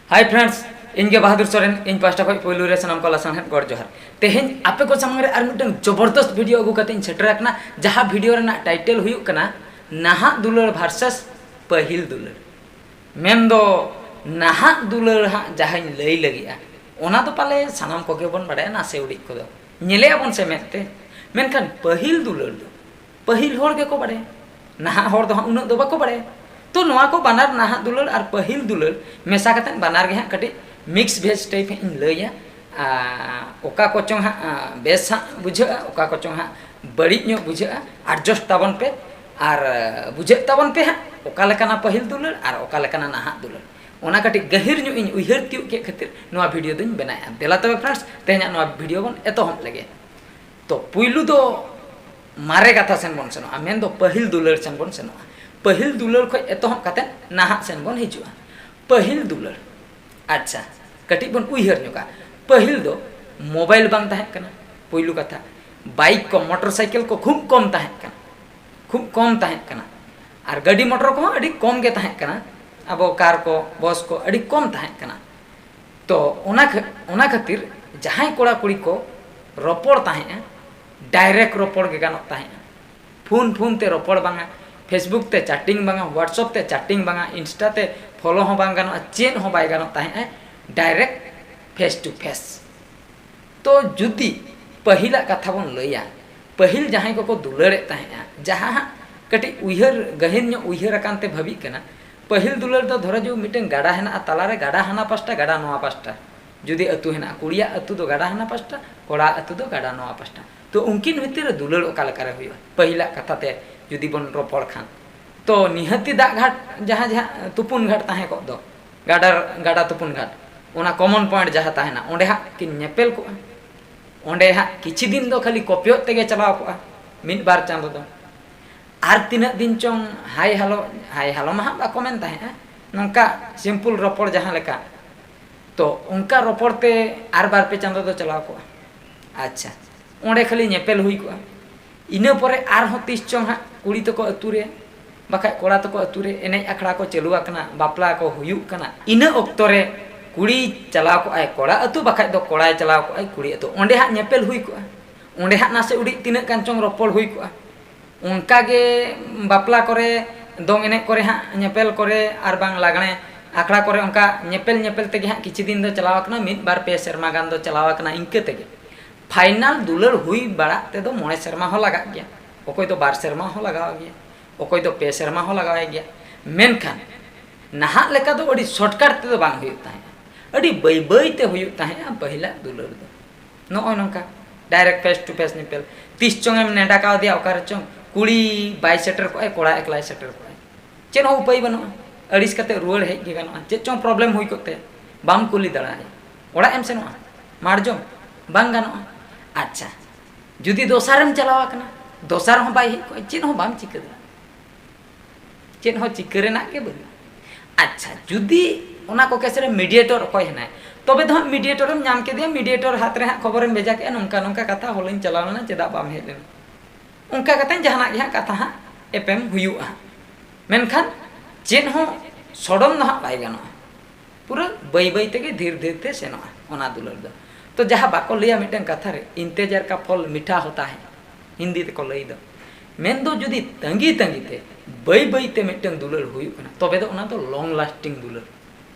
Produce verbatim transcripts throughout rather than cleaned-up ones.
Hi friends, ᱤᱧ ᱜᱮ ᱵᱟᱦᱟᱫᱩᱨ ᱥᱚᱨᱮᱱ᱾ ᱤᱧ ᱯᱟᱦᱴᱟ ᱠᱷᱚᱱ ᱯᱳᱭᱞᱳ ᱨᱮ ᱥᱟᱱᱟᱢ ᱠᱚ ᱞᱟᱥᱟᱲᱦᱮᱫ ᱜᱚᱰ ᱡᱚᱦᱟᱨ᱾ ᱛᱮᱦᱮᱧ ᱟᱯᱮ ᱠᱚ ᱥᱟᱢᱟᱝ ᱨᱮ ᱟᱨ ᱢᱤᱫᱴᱟᱝ ᱡᱚᱵᱚᱨᱫᱚᱥᱛ ᱵᱷᱤᱰᱤᱭᱳ ᱟᱹᱜᱩ ᱠᱟᱛᱮ ᱤᱧ ᱥᱮᱴᱮᱨ ᱟᱠᱟᱱᱟ, ᱡᱟᱦᱟᱸ ᱵᱷᱤᱰᱤᱭᱳ ᱨᱮᱱᱟᱜ ᱴᱟᱭᱴᱮᱞ ᱦᱩᱭᱩᱜ ᱠᱟᱱᱟ ᱱᱟᱦᱟᱜ ᱫᱩᱞᱟᱹᱲ versus ᱯᱟᱹᱦᱤᱞ ᱫᱩᱞᱟᱹᱲ᱾ ᱢᱮᱱᱫᱚ ᱱᱟᱦᱟᱜ ᱫᱩᱞᱟᱹᱲ ᱦᱟᱸᱜ ᱡᱟᱦᱟᱸᱧ ᱞᱟᱹᱭ ᱞᱟᱹᱜᱤᱫᱼᱟ, ᱚᱱᱟ ᱫᱚ ᱯᱟᱞᱮ ᱥᱟᱱᱟᱢ ᱠᱚᱜᱮ ᱵᱚᱱ ᱵᱟᱲᱟᱭᱟ, ᱱᱟᱥᱮ ᱩᱰᱤᱡ ᱠᱚᱫᱚ ᱧᱮᱞᱮᱜᱼᱟ ᱵᱚᱱ ᱥᱮ ᱢᱮᱫ ᱛᱮ᱾ ᱢᱮᱱᱠᱷᱟᱱ ᱯᱟᱹᱦᱤᱞ ᱫᱩᱞᱟᱹᱲ ᱫᱚ ᱯᱟᱹᱦᱤᱞ ᱦᱚᱲ ᱜᱮᱠᱚ ᱵᱟᱲᱟᱭᱟ, ᱱᱟᱦᱟᱜ ᱦᱚᱲ ᱫᱚ ᱦᱟᱸᱜ ᱩᱱᱟᱹᱜ ᱫᱚ ᱵᱟᱠᱚ ᱵᱟᱲᱟᱭᱟ᱾ ᱛᱚ ᱱᱚᱣᱟ ᱠᱚ ᱵᱟᱱᱟᱨ, ᱱᱟᱦᱟᱜ ᱫᱩᱞᱟᱹᱲ ᱟᱨ ᱯᱟᱹᱦᱤᱞ ᱫᱩᱞᱟᱹᱲ ᱢᱮᱥᱟ ᱠᱟᱛᱮᱫ ᱵᱟᱱᱟᱨ ᱜᱮ ᱦᱟᱸᱜ ᱠᱟᱹᱴᱤᱡ mix veg type ᱦᱟᱸᱜ ᱤᱧ ᱞᱟᱹᱭᱟ᱾ ᱟᱨ ᱚᱠᱟ ᱠᱚᱪᱚᱝ ᱦᱟᱸᱜ, ᱟᱸ, ᱵᱮᱥ ᱦᱟᱸᱜ ᱵᱩᱡᱷᱟᱹᱜᱼᱟ, ᱚᱠᱟ ᱠᱚᱪᱚᱝ ᱦᱟᱸᱜ ᱵᱟᱹᱲᱤᱡ ᱧᱚᱜ ᱵᱩᱡᱷᱟᱹᱜᱼᱟ, adjust ᱛᱟᱵᱚᱱ ᱯᱮ᱾ ᱟᱨ, ᱟᱸ, ᱵᱩᱡᱷᱟᱹᱜ ᱛᱟᱵᱚᱱ ᱯᱮ ᱦᱟᱸᱜ ᱚᱠᱟ ᱞᱮᱠᱟᱱᱟ ᱯᱟᱹᱦᱤᱞ ᱫᱩᱞᱟᱹᱲ ᱟᱨ ᱚᱠᱟ ᱞᱮᱠᱟᱱᱟ ᱱᱟᱦᱟᱜ ᱫᱩᱞᱟᱹᱲ᱾ ᱚᱱᱟ ᱠᱟᱹᱴᱤᱡ ᱜᱟᱹᱦᱤᱨ ᱧᱚᱜ ᱤᱧ ᱩᱭᱦᱟᱹᱨ ᱛᱤᱭᱳᱜ ᱠᱮᱫ ᱠᱷᱟᱹᱛᱤᱨ ᱱᱚᱣᱟ ᱵᱷᱤᱰᱤᱭᱳ ᱫᱚᱧ ᱵᱮᱱᱟᱣᱮᱫᱼᱟ᱾ ᱫᱮᱞᱟ ᱛᱚᱵᱮ friends, ᱛᱮᱦᱮᱧᱟᱜ ᱱᱚᱣᱟ ᱵᱷᱤᱰᱤᱭᱳ ᱵᱚᱱ ᱮᱛᱚᱦᱚᱵ ᱞᱮᱜᱮ᱾ ᱛᱚ ᱯᱩᱭᱞᱩ ᱫᱚ ᱢᱟᱨᱮ ᱠᱟᱛᱷᱟ ᱥᱮᱱ ᱵᱚᱱ ᱥᱮᱱᱚᱜᱼᱟ, ᱢᱮᱱᱫᱚ ᱯᱟᱹᱦᱤᱞ ᱫᱩᱞᱟᱹᱲ ᱥᱮᱱ ᱵᱚᱱ ᱥᱮᱱᱚᱜᱼᱟ᱾ ᱯᱟᱹᱦᱤᱞ ᱫᱩᱞᱟᱹᱲ ᱠᱷᱚᱱ ᱮᱛᱚᱦᱚᱵ ᱠᱟᱛᱮ ᱱᱟᱦᱟᱜ ᱥᱮᱱ ᱵᱚᱱ ᱦᱤᱡᱩᱜᱼᱟ᱾ ᱯᱟᱹᱦᱤᱞ ᱫᱩᱞᱟᱹᱲ, ᱟᱪᱪᱷᱟ, ᱠᱟᱹᱴᱤᱡ ᱵᱚᱱ ᱩᱭᱦᱟᱹᱨ ᱧᱚᱜᱟ᱾ ᱯᱟᱹᱦᱤᱞ ᱫᱚ ᱢᱳᱵᱟᱭᱤᱞ ᱵᱟᱝ ᱛᱟᱦᱮᱸ ᱠᱟᱱᱟ, ᱯᱩᱭᱞᱩ ᱠᱟᱛᱷᱟ᱾ ᱵᱟᱭᱤᱠ ᱠᱚ, ᱢᱚᱴᱚᱨ ᱥᱟᱭᱠᱮᱞ ᱠᱚ ᱠᱷᱩᱵ ᱠᱚᱢ ᱛᱟᱦᱮᱸ ᱠᱟᱱᱟ, ᱠᱷᱩᱵ ᱠᱚᱢ ᱛᱟᱦᱮᱸ ᱠᱟᱱᱟ᱾ ᱟᱨ ᱜᱟᱹᱰᱤ ᱢᱚᱴᱚᱨ ᱠᱚᱦᱚᱸ ᱟᱹᱰᱤ ᱠᱚᱢ ᱜᱮ ᱛᱟᱦᱮᱸ ᱠᱟᱱᱟ᱾ ᱟᱵᱚ ᱠᱟᱨ ᱠᱚ, ᱵᱚᱥ ᱠᱚ ᱟᱹᱰᱤ ᱠᱚᱢ ᱛᱟᱦᱮᱸ ᱠᱟᱱᱟ᱾ ᱛᱚ ᱚᱱᱟ ᱠᱷᱟᱹ-, ᱚᱱᱟ ᱠᱷᱟᱹᱛᱤᱨ ᱡᱟᱦᱟᱸᱭ ᱠᱚᱲᱟ ᱠᱩᱲᱤ ᱠᱚ ᱨᱚᱯᱚᱲ ᱛᱟᱦᱮᱸᱜᱼᱟ, direct ᱨᱚᱯᱚᱲ ᱜᱮ ᱜᱟᱱᱚᱜ ᱛᱟᱦᱮᱸᱜᱼᱟ᱾ ᱯᱷᱳᱱ ᱯᱷᱳᱱ ᱛᱮ ᱨᱚᱯᱚᱲ ᱵᱟᱝᱟ, Facebook ᱛᱮ chatting ᱵᱟᱝᱟ, WhatsApp ᱛᱮ chatting ᱵᱟᱝᱟ, Insta ᱛᱮ follow ᱦᱚᱸ ᱵᱟᱝ ᱜᱟᱱᱚᱜᱼᱟ, ᱪᱮᱫ ᱦᱚᱸ ᱵᱟᱭ ᱜᱟᱱᱚᱜ ᱛᱟᱦᱮᱸᱜᱼᱟ, direct face to face᱾ ᱛᱚ ᱡᱩᱫᱤ ᱯᱟᱹᱦᱤᱞᱟᱜ ᱠᱟᱛᱷᱟ ᱵᱚᱱ ᱞᱟᱹᱭᱟ, ᱯᱟᱹᱦᱤᱞ ᱡᱟᱦᱟᱸᱭ ᱠᱚᱠᱚ ᱫᱩᱞᱟᱹᱲᱮᱫ ᱛᱟᱦᱮᱸᱜᱼᱟ, ᱡᱟᱦᱟᱸ ᱦᱟᱸᱜ ᱠᱟᱹᱴᱤᱡ ᱩᱭᱦᱟᱹᱨ, ᱜᱟᱹᱦᱤᱨ ᱧᱚᱜ ᱩᱭᱦᱟᱹᱨ ᱟᱠᱟᱱ ᱛᱮ ᱵᱷᱟᱹᱵᱤᱜ ᱠᱟᱱᱟ, ᱯᱟᱹᱦᱤᱞ ᱫᱩᱞᱟᱹᱲ ᱫᱚ ᱫᱷᱚᱨᱚ ᱡᱩ ᱢᱤᱫᱴᱟᱝ ᱜᱟᱰᱟ ᱦᱮᱱᱟᱜᱼᱟ, ᱛᱟᱞᱟᱨᱮ ᱜᱟᱰᱟ ᱦᱟᱱᱟ ᱯᱟᱥᱴᱟ, ᱜᱟᱰᱟ ᱱᱚᱣᱟ ᱯᱟᱥᱴᱟ᱾ ᱡᱩᱫᱤ ᱟᱹᱛᱩ ᱦᱮᱱᱟᱜᱼᱟ, ᱠᱩᱲᱤᱭᱟᱜ ᱟᱹᱛᱩ ᱫᱚ ᱜᱟᱰᱟ ᱦᱟᱱᱟ ᱯᱟᱥᱴᱟ, ᱠᱚᱲᱟ ᱟᱹᱛᱩ ᱫᱚ ᱜᱟᱰᱟ ᱱᱚᱣᱟ ᱯᱟᱥᱴᱟ᱾ ᱛᱚ ᱩᱱᱠᱤᱱ ᱵᱷᱤᱛᱤᱨ ᱨᱮ ᱫᱩᱞᱟᱹᱲ ᱚᱠᱟ ᱞᱮᱠᱟᱨᱮ ᱦᱩᱭᱩᱜᱼᱟ? ᱯᱟᱹᱦᱤᱞᱟᱜ ᱠᱟᱛᱷᱟ ᱛᱮ ᱡᱩᱫᱤ ᱵᱚᱱ ᱨᱚᱯᱚᱲ ᱠᱷᱟᱱ, ᱛᱚ ᱱᱤᱦᱟᱹᱛᱤ ᱫᱟᱜ ᱜᱷᱟᱴ, ᱡᱟᱦᱟᱸ, ᱡᱟᱦᱟᱸ ᱛᱩᱯᱩᱱ ᱜᱷᱟᱴ ᱛᱟᱦᱮᱸ ᱠᱚᱜ ᱫᱚ, ᱜᱟᱰᱟ, ᱜᱟᱰᱟ ᱛᱩᱯᱩᱱ ᱜᱷᱟᱴ, ᱚᱱᱟ common point ᱡᱟᱦᱟᱸ ᱛᱟᱦᱮᱱᱟ, ᱚᱸᱰᱮ ᱦᱟᱸᱜ ᱠᱤᱱ ᱧᱮᱯᱮᱞ ᱠᱚᱜᱼᱟ᱾ ᱚᱸᱰᱮ ᱦᱟᱸᱜ ᱠᱤᱪᱷᱤ ᱫᱤᱱ ᱫᱚ ᱠᱷᱟᱹᱞᱤ ᱠᱚᱯᱮᱭᱚᱜ ᱛᱮᱜᱮ ᱪᱟᱞᱟᱣ ᱠᱚᱜᱼᱟ, ᱢᱤᱫ ᱵᱟᱨ ᱪᱟᱸᱫᱚ ᱫᱚ᱾ ᱟᱨ ᱛᱤᱱᱟᱹᱜ ᱫᱤᱱ ᱪᱚᱝ ᱦᱟᱭ ᱦᱟᱞᱚ, ᱦᱟᱭ ᱦᱟᱞᱚ ᱢᱟ ᱦᱟᱸᱜ ᱵᱟᱠᱚ ᱢᱮᱱ ᱛᱟᱦᱮᱸᱜᱼᱟ, ᱱᱚᱝᱠᱟ simple ᱨᱚᱯᱚᱲ ᱡᱟᱦᱟᱸ ᱞᱮᱠᱟ, ᱛᱚ ᱚᱱᱠᱟ ᱨᱚᱯᱚᱲ ᱛᱮ ᱟᱨ ᱵᱟᱨ ᱯᱮ ᱪᱟᱸᱫᱚ ᱫᱚ ᱪᱟᱞᱟᱣ ᱠᱚᱜᱼᱟ᱾ ᱟᱪᱪᱷᱟ, ᱚᱸᱰᱮ ᱠᱷᱟᱹᱞᱤ ᱧᱮᱯᱮᱞ ᱦᱩᱭ ᱠᱚᱜᱼᱟ᱾ ᱤᱱᱟᱹ ᱯᱚᱨᱮ ᱟᱨᱦᱚᱸ ᱛᱤᱥ ᱪᱚᱝ ᱦᱟᱸᱜ ᱠᱩᱲᱤ ᱛᱟᱠᱚ ᱟᱹᱛᱩ ᱨᱮ ᱵᱟᱠᱷᱟᱡ ᱠᱚᱲᱟ ᱛᱟᱠᱚ ᱟᱹᱛᱩ ᱨᱮ ᱮᱱᱮᱡ ᱟᱠᱷᱲᱟ ᱠᱚ ᱪᱟᱹᱞᱩ ᱟᱠᱟᱱᱟ, ᱵᱟᱯᱞᱟ ᱠᱚ ᱦᱩᱭᱩᱜ ᱠᱟᱱᱟ, ᱤᱱᱟᱹ ᱚᱠᱛᱚ ᱨᱮ ᱠᱩᱲᱤᱭ ᱪᱟᱞᱟᱣ ᱠᱚᱜᱼᱟᱭ ᱠᱚᱲᱟ ᱟᱹᱛᱩ, ᱵᱟᱠᱷᱟᱡ ᱫᱚ ᱠᱚᱲᱟᱭ ᱪᱟᱞᱟᱣ ᱠᱚᱜᱼᱟᱭ ᱠᱩᱲᱤ ᱟᱹᱛᱩ, ᱚᱸᱰᱮ ᱦᱟᱸᱜ ᱧᱮᱯᱮᱞ ᱦᱩᱭ ᱠᱚᱜᱼᱟ, ᱚᱸᱰᱮ ᱦᱟᱸᱜ ᱱᱟᱥᱮ ᱩᱰᱤᱡ ᱛᱤᱱᱟᱹᱜ ᱜᱟᱱ ᱪᱚᱝ ᱨᱚᱯᱚᱲ ᱦᱩᱭ ᱠᱚᱜᱼᱟ᱾ ᱚᱱᱠᱟ ᱜᱮ ᱵᱟᱯᱞᱟ ᱠᱚᱨᱮ, ᱫᱚᱝ ᱮᱱᱮᱡ ᱠᱚᱨᱮ ᱦᱟᱸᱜ ᱧᱮᱯᱮᱞ ᱠᱚᱨᱮ, ᱟᱨ ᱵᱟᱝ ᱞᱟᱜᱽᱬᱮ ᱟᱠᱷᱲᱟ ᱠᱚᱨᱮ, ᱚᱱᱠᱟ ᱧᱮᱯᱮᱞ ᱧᱮᱯᱮᱞ ᱛᱮᱜᱮ ᱦᱟᱸᱜ ᱠᱤᱪᱷᱩ ᱫᱤᱱ ᱫᱚ ᱪᱟᱞᱟᱣ ᱟᱠᱟᱱᱟ, ᱢᱤᱫ ᱵᱟᱨ ᱯᱮ ᱥᱮᱨᱢᱟ ᱜᱟᱱ ᱫᱚ ᱪᱟᱞᱟᱣ ᱟᱠᱟᱱᱟ᱾ ᱤᱱᱠᱟᱹ ᱛᱮᱜᱮ ᱯᱷᱟᱭᱱᱟᱞ ᱫᱩᱞᱟᱹᱲ ᱦᱩᱭ ᱵᱟᱲᱟᱜ ᱛᱮᱫᱚ ᱢᱚᱬᱮ ᱥᱮᱨᱢᱟ ᱦᱚᱸ ᱞᱟᱜᱟᱜ ᱜᱮᱭᱟ, ᱚᱠᱚᱭ ᱫᱚ ᱵᱟᱨ ᱥᱮᱨᱢᱟ ᱦᱚᱸ ᱞᱟᱜᱟᱣ ᱜᱮᱭᱟ, ᱚᱠᱚᱭ ᱫᱚ ᱯᱮ ᱥᱮᱨᱢᱟ ᱦᱚᱸ ᱞᱟᱜᱟᱣᱟᱭ ᱜᱮᱭᱟ᱾ ᱢᱮᱱᱠᱷᱟᱱ ᱱᱟᱦᱟᱜ ᱞᱮᱠᱟ ᱫᱚ ᱟᱹᱰᱤ ᱥᱚᱨᱴᱠᱟᱴ ᱛᱮᱫᱚ ᱵᱟᱝ ᱦᱩᱭᱩᱜ ᱛᱟᱦᱮᱸᱫᱼᱟ, ᱟᱹᱰᱤ ᱵᱟᱹᱭ ᱵᱟᱹᱭ ᱛᱮ ᱦᱩᱭᱩᱜ ᱛᱟᱦᱮᱸᱫᱼᱟ ᱯᱟᱹᱦᱤᱞᱟᱜ ᱫᱩᱞᱟᱹᱲ ᱫᱚ᱾ ᱱᱚᱜᱼᱚᱭ ᱱᱚᱝᱠᱟ ᱰᱟᱭᱨᱮᱠᱴ ᱯᱷᱮᱥ ᱴᱩ ᱯᱷᱮᱥ ᱧᱮᱯᱮᱞ, ᱛᱤᱥ ᱪᱚᱝ ᱮᱢ ᱱᱮᱰᱟ ᱠᱟᱣᱫᱮᱭᱟ ᱚᱠᱟ ᱨᱮᱪᱚᱝ, ᱠᱩᱲᱤ ᱵᱟᱭ ᱥᱮᱴᱮᱨ ᱠᱚᱜᱼᱟᱭ, ᱠᱚᱲᱟ ᱮᱠᱞᱟᱭ ᱥᱮᱴᱮᱨ ᱠᱚᱜᱼᱟᱭ, ᱪᱮᱫ ᱦᱚᱸ ᱩᱯᱟᱹᱭ ᱵᱟᱹᱱᱩᱜᱼᱟ, ᱟᱹᱲᱤᱥ ᱠᱟᱛᱮ ᱨᱩᱣᱟᱹᱲ ᱦᱮᱡ ᱜᱮ ᱜᱟᱱᱚᱜᱼᱟ᱾ ᱪᱮᱫ ᱪᱚᱝ ᱯᱨᱚᱵᱞᱮᱢ ᱦᱩᱭ ᱠᱚᱜ ᱛᱟᱭᱟ, ᱵᱟᱢ ᱠᱩᱞᱤ ᱫᱟᱲᱮᱭᱟᱭᱟ, ᱚᱲᱟᱜ ᱮᱢ ᱥᱮᱱᱚᱜᱼᱟ, ᱢᱟᱲᱡᱚᱢ ᱵᱟᱝ ᱜᱟᱱᱚᱜᱼᱟ᱾ ᱟᱪᱪᱷᱟ, ᱡᱩᱫᱤ ᱫᱚᱥᱟᱨᱮᱢ ᱪᱟᱞᱟᱣ ᱟᱠᱟᱱᱟ, ᱫᱚᱥᱟᱨ ᱦᱚᱸ ᱵᱟᱭ ᱦᱮᱡ ᱠᱚᱜᱼᱟ, ᱪᱮᱫ ᱦᱚᱸ ᱵᱟᱢ ᱪᱤᱠᱟᱹ ᱫᱟᱲᱮᱭᱟᱜᱼᱟ, ᱪᱮᱫ ᱦᱚᱸ ᱪᱤᱠᱟᱹ ᱨᱮᱱᱟᱜ ᱜᱮ ᱵᱟᱹᱱᱩᱜᱼᱟ᱾ ᱟᱪᱪᱷᱟ, ᱡᱩᱫᱤ ᱚᱱᱟ ᱠᱚ ᱠᱮᱥ ᱨᱮ ᱢᱤᱰᱤᱭᱮᱴᱚᱨ ᱚᱠᱚᱭ ᱦᱮᱱᱟᱭ, ᱛᱚᱵᱮ ᱫᱚ ᱦᱟᱸᱜ ᱢᱤᱰᱤᱭᱮᱴᱚᱨᱮᱢ ᱧᱟᱢ ᱠᱮᱫᱮᱭᱟ, ᱢᱤᱰᱤᱭᱮᱴᱚᱨ ᱦᱟᱛ ᱨᱮ ᱦᱟᱸᱜ ᱠᱷᱚᱵᱚᱨᱮᱢ ᱵᱷᱮᱡᱟ ᱠᱮᱫᱼᱟ, ᱱᱚᱝᱠᱟ ᱱᱚᱝᱠᱟ ᱠᱟᱛᱷᱟ, ᱦᱚᱞᱟᱧ ᱪᱟᱞᱟᱣ ᱞᱮᱱᱟ, ᱪᱮᱫᱟᱜ ᱵᱟᱢ ᱦᱮᱡ ᱞᱮᱱᱟ? ᱚᱱᱠᱟ ᱠᱟᱛᱮ ᱡᱟᱦᱟᱱᱟᱜ ᱜᱮ ᱦᱟᱸᱜ ᱠᱟᱛᱷᱟ ᱦᱟᱸᱜ ᱮᱯᱮᱢ ᱦᱩᱭᱩᱜᱼᱟ᱾ ᱢᱮᱱᱠᱷᱟᱱ ᱪᱮᱫ ᱦᱚᱸ ᱥᱚᱰᱚᱱ ᱫᱚ ᱦᱟᱸᱜ ᱵᱟᱭ ᱜᱟᱱᱚᱜᱼᱟ, ᱯᱩᱨᱟᱹ ᱵᱟᱹᱭ ᱵᱟᱹᱭ ᱛᱮᱜᱮ ᱫᱷᱤᱨ ᱫᱷᱤᱨ ᱛᱮ ᱥᱮᱱᱚᱜᱼᱟ ᱚᱱᱟ ᱫᱩᱞᱟᱹᱲ ᱫᱚ᱾ ᱛᱚ ᱡᱟᱦᱟᱸ ᱵᱟᱠᱚ ᱞᱟᱹᱭᱟ ᱢᱤᱫᱴᱟᱝ ᱠᱟᱛᱷᱟ ᱨᱮ, "ᱤᱱᱛᱮᱡᱟᱨ ᱠᱟ ᱯᱷᱚᱞ ᱢᱤᱴᱷᱟ ᱦᱳᱛᱟ ᱦᱮ", ᱦᱤᱱᱫᱤ ᱛᱮᱠᱚ ᱞᱟᱹᱭ ᱫᱚ᱾ ᱢᱮᱱᱫᱚ ᱡᱩᱫᱤ ᱛᱟᱺᱜᱤ ᱛᱟᱺᱜᱤ ᱛᱮ ᱵᱟᱹᱭ ᱵᱟᱹᱭ ᱛᱮ ᱢᱤᱫᱴᱟᱝ ᱫᱩᱞᱟᱹᱲ ᱦᱩᱭᱩᱜ ᱠᱟᱱᱟ, ᱛᱚᱵᱮ ᱫᱚ ᱚᱱᱟ ᱫᱚ ᱞᱚᱝ ᱞᱟᱥᱴᱤᱝ ᱫᱩᱞᱟᱹᱲ,